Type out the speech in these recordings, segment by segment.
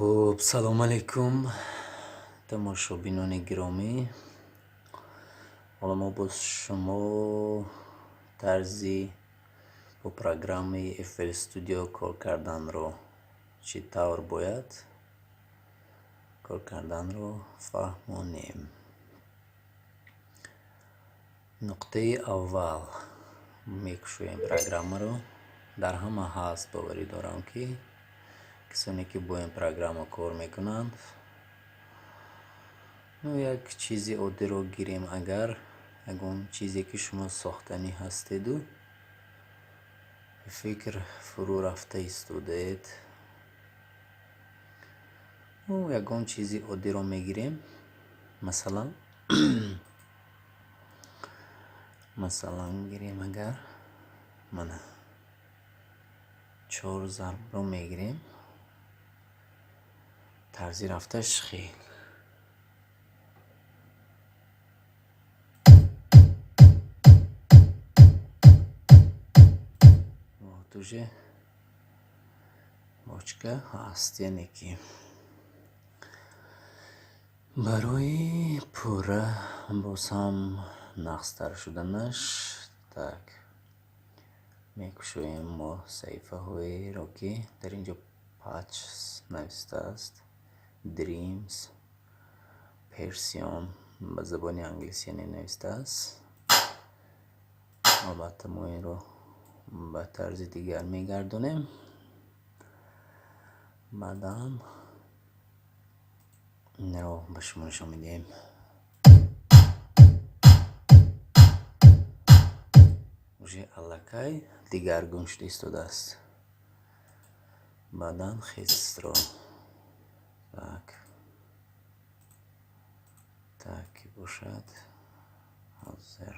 Хуб, салом алейкум, тамошобинони гиромӣ. Ҳоло мо бо шумо тарзи бо программаи FL Studio кор карданро, чӣ тавр бояд кор карданро фаҳмонем. Нуқтаи аввал: мекушоем программаро. Дар ҳама ҳаст, боварӣ дорам, ки касоне, ки бо ин программа кор мекунанд. Ну, як чизи оддиро гирем. Агар ягон чизе, ки шумо сохтанӣ ҳастеду фикр фурӯ рафта истодаед, ну, ягон чизи оддиро мегирем. Масалан, гирем, агар мана чор зарбро мегирем, тарзи рафташ хел. Вот уже бочка ҳаст, яъне ки барои пурра боз ҳам нағзтар шуданаш, так, мекушоем мо саҳифаҳоеро, ки дар ин ҷо Patches навистааст, Drums, Percussion ба забони англисӣ яъне навистааст. Албатта, мо инро ба тарзи дигар мегардонем, баъдан инро ба шумо нишон медиҳем. Уже аллакай дигаргун шуда истодааст. Баъдан hats-ро, так, так ки бошад, ҳозир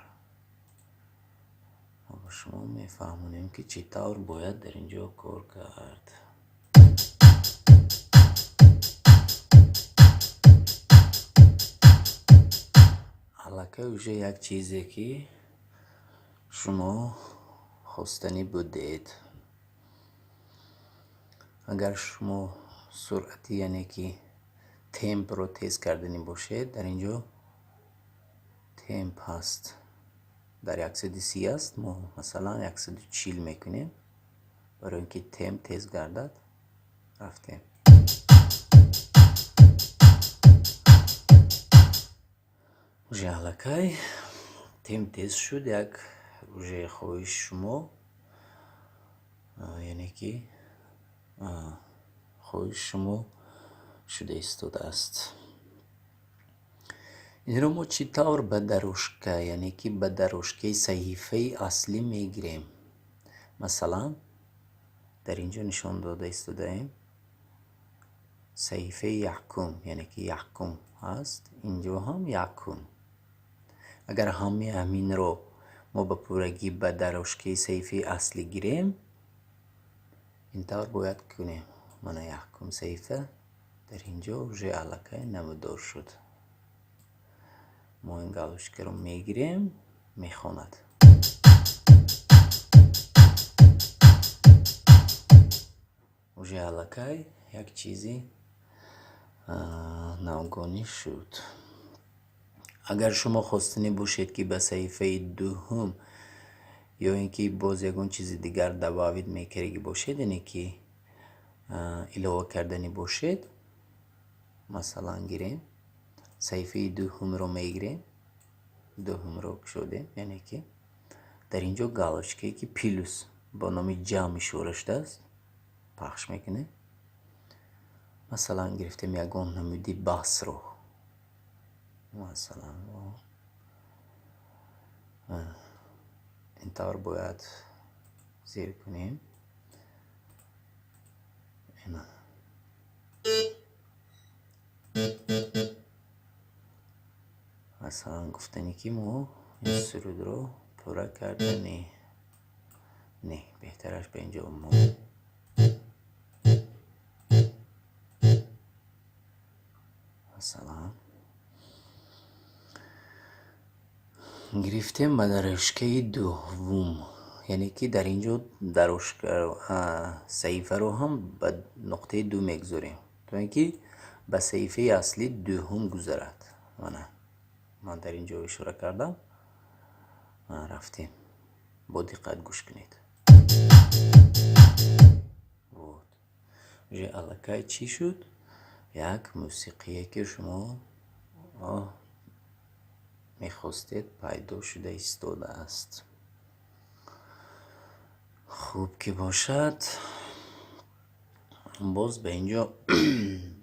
мо ба шумо мефаҳмонем, ки чӣ тавр бояд дар ин ҷо кор кард. Аллакай уже як чизе, ки шумо хостанӣ будед. Агар шумо суръати, яъне ки темпро тез карданӣ бошед, дар ин ҷо темп ҳаст, дар 130 аст, мо масалан 140 мекунем, барои ин ки темп тез гардад. Рафтем. Уже аллакай темп тез шуд, як уже хоҳиши шумо, яъне ки хоҳиши шумо шуда истодааст. Инро мо чӣ тавр ба дорожка, яъне ки ба дорожкаи саҳифаи аслӣ мегирем? Масалан, дар ин ҷо нишон дода истодаем саҳифаи якум, яъне ки якум ҳаст, инҷо ҳам якум. Агар ҳамаи ҳаминро мо ба пуррагӣ ба дорожкаи саҳифаи аслӣ гирем, ин тавр бояд кунем. Мана якум саҳифа дар ин ҷо уже аллакай намудор шуд. Мо ин галочкаро мегирем, мехонад. Уже аллакай як чизи навгонӣ шуд. Агар шумо хостанӣ бошед, ки ба саҳифаи дуҳум ё ин ки боз ягон чизи дигар добавить мекардагӣ бошед, яъне ки илова карданӣ бошед, масалан, гирем, саҳифаи дуҳумро мегирем, дуҳумро кушодем, яъне ки дар ин ҷо галочкае, ки плюс бо номи ҷамъ ишора шудааст, пахш мекунем. Масалан, гирифтем ягон намуди басро, масалан, ин тавр бояд зер кунем. Ина, масалан, гуфтанӣ, ки мо ин сурудро пурра карданӣ не, беҳтараш ба инҷо мо масалан гирифтем ба дорожкаи дуввум, яъне ки дар ин ҷо дорожка саҳифаро ҳам ба нуқтаи ду мегузорем. то ин ки ба саҳифаи аслӣ дуюм гузарад. Мана, ман дар ин ҷо ишора кардам. Рафтем, бо диққат гӯш кунед. Вот, уже аллакай чӣ шуд? Як мусиқие, ки шумо мехостед, пайдо шуда истодааст. Хуб ки бошад, боз ба ин ҷо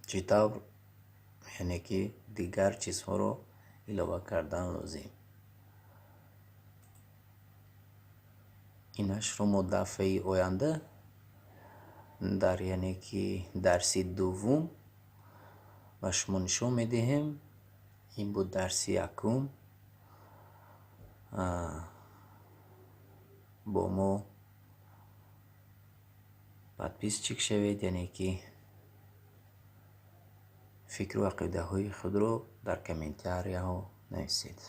чӣ тавр, яъне ки дигар чизҳоро илова кардан лозим. Инашро мо дафъаи оянда дар, яъне ки, дарси дуввум ба шумо нишон медиҳем. Ин буд дарси якум. Бо мо подписчик шавед, яъне ки фикру ақидаҳои худро дар комментарияҳо нависед.